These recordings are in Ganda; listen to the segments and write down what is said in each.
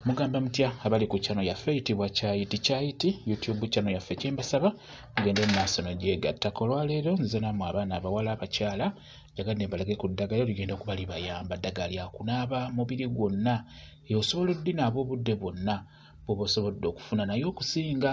Mugamba mutya abali ku channel yaffe eyitibwa Kyayiti Kyayiti YouTube channel yaffe, kyembasaba mugende mu maaso n'ogyegattako. Olwaleero nze nammwe abaana abawala abakyala njagadde mbalage ku ddagala ligenda kuba libayamba. Ddagala lya kunaaba mubiri gwonna, osobola oddinaaba obudde bwonna bw'oba osobodde okufuna, naye okusinga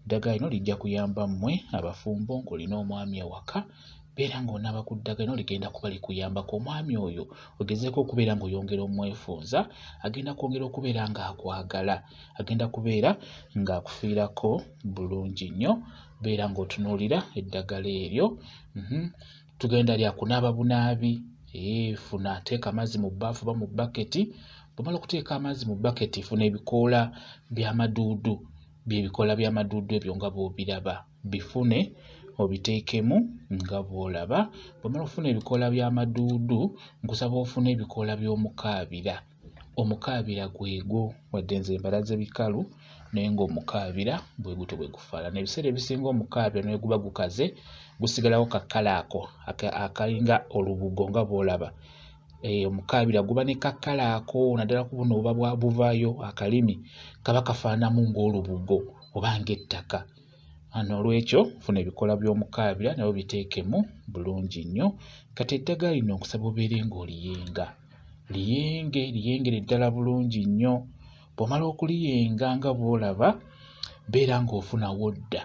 ddagala lino lijja kuyamba mmwe abafumbo ng'olina omwami ewaka. Beera ng'onaaba ku ddagala lino, ligenda kuba likuyambako omwami oyo ogezeeko okubeera ng'oyongera omwefunza, agenda kwongera okubeera ng'akwagala, agenda kubeera ng'akufiirako bulungi nnyo. Beera ng'otunuulira eddagala eryo. Tugenda lya kunaaba bunaabi. Funa teeka amazzi mu bbaafu oba mu bbaketi. Bw'omala okuteeka amazzi mu bbaketi, funa ebikoola by'amaduudu, by'ebikoola by'amaduudu ebyo nga bw'obiraba, bifune obiteekemu nga bw'olaba. Bw'omala okufuna ebikoola by'amaduudu, nkusaba ofune ebikoola by'omukaabira. Omukaabira gwegwo, wadde nze mbalaze bikalu, naye ng'omukaabira bwe gutyo bwe gufaanana. Ebiseera ebisinga omukaabira ne guba gukaze gusigalawo kakkala ako akalinga olubugo nga bw'olaba. Omukaabira guba ne kakkala ako, naddala ku buno obuba buvaayo akalimi, kaba kafaanamu ng'olubugo oba ng'ettaka. Noolwekyo funa ebikoola by'omukaabira nabyo biteekemu bulungi nnyo. Kati eddagala lino nkusaba obeere ng'oliyenga, liyenge liyengere ddala bulungi nnyo. Bw'omala okuliyenga nga bw'olaba, beera ng'ofuna wodda,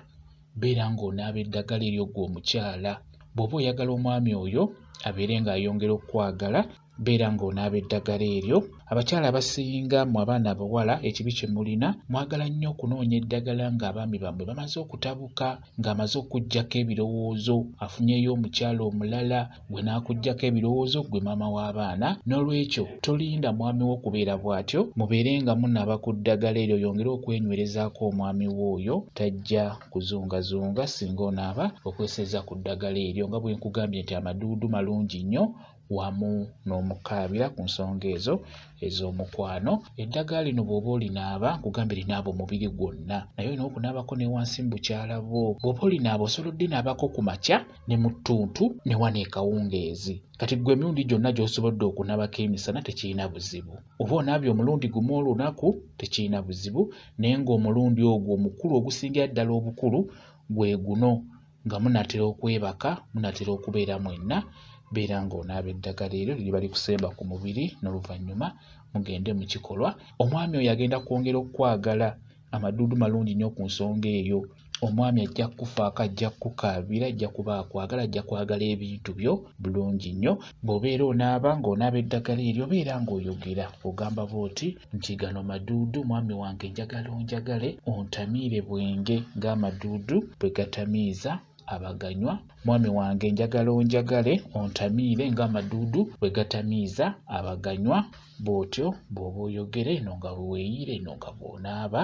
beera ng'onaaba eddagala eryo ggwe omukyala. Bw'oba oyagala omwami oyo abeere ng'ayongera okukwagala, beera ng'onaaba eddagala eryo. Abakyala abasinga mmwe abaana abawala, ekibi kye mulina, mwagala nnyo okunoonya eddagala ng'abaami bammwe bamaze okutabuka, ng'amaze okuggyako ebirowoozo, afunyeeyo omukyala omulala, gwe n'akuggyako ebirowoozo ggwe maama w'abaana. Noolwekyo tolinda mwami wo okubeera bw'atyo, mubeere nga munaaba ku ddagala eryo, oyongere okwenywerezaako omwami wo oyo, tajja kuzungazunga singa onaaba okozesezza ku ddagala eryo. Nga bwe nkugambye nti amaduudu malungi nnyo wamu n'omukaabira ku nsonga ezo ez'omukwano. Eddagala lino bw'oba olinaaba, nkugambye linaaba omubiri gwonna, naye olina okunaabako ne wansi mu bukyala bwo. Bw'oba olinaaba osobola oddinaabako ku makya ne mu ttuntu ne wano ekawungeezi. Kati ggwe emirundi gyonna gy'osobodde okunaabako emisana tekirina buzibu, oba onaabye omulundi gumu olunaku tekirina buzibu, naye ng'omulundi ogwo omukulu ogusingira ddala obukulu gwe guno nga munaatera okwebaka, munaatera okubeera mwenna. Beera ng'onaaba eddagala eryo, liriba likusemba ku mubiri, n'oluvannyuma mugende mu kikolwa. Omwami oyo agenda kwongera okukwagala. Amaduudu malungi nnyo ku nsonga eyo. Omwami ajja kukufaako, ajja kukukaabira, ajja kuba akwagala, ajja kwagala ebintu byo bulungi nnyo. Bw'obeera onaaba ng'onaaba eddagala eryo, beera ng'oyogera, ogamba bw'oti nti gano maduudu, mwami wange njagala onjagale, ontamiire bwenge ng'amaduudu bwe gatamiiza abaganywa. Mwami wange njagala onjagale, ontamiire ng'amaduudu bwe gatamiiza abaganywa. Bw'otyo bw'oba oyogera eno nga bwe weeyiira eno nga bw'onaaba.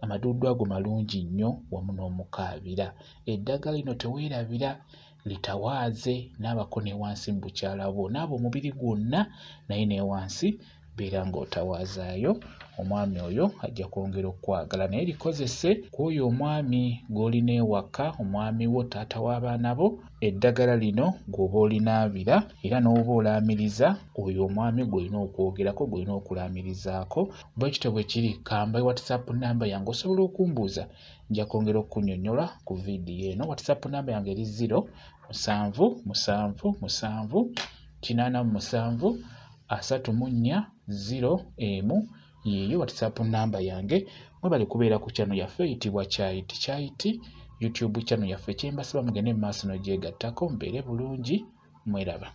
Amaduudu ago malungi nnyo wamu n'omukaabira. Eddagala lino teweerabira, litawaaze, naabako ne wansi mu bukyala bwo, naaba omubiri gwonna naye ne wansi beera ng'otawaazaayo. Omwami oyo ajja kwongera okukwagala, naye likozese ku oyo omwami gw'olina ewaka, omwami wo, taata w'abaana bo. Eddagala lino gw'oba olinaabira era n'oba olaamiriza oyo omwami gw'olina okwogerako, gw'olina okulaamirizaako. Bwe kityo bwe kiri. Kamba WhatsApp namba yange osobola okumbuuza, nja kwongera okukunnyonnyola ku vidiyo eno. WhatsApp namba yange eri 0 7 7 7 87 34 0 1. Yeeyo WhatsApp namba yange. Mwebale kubeera ku channel yaffe eyitibwa Kyayiti Kyayiti YouTube channel yaffe. Kyembasaba mugende mu maaso n'ogyegattako, mubeere bulungi, mweraba.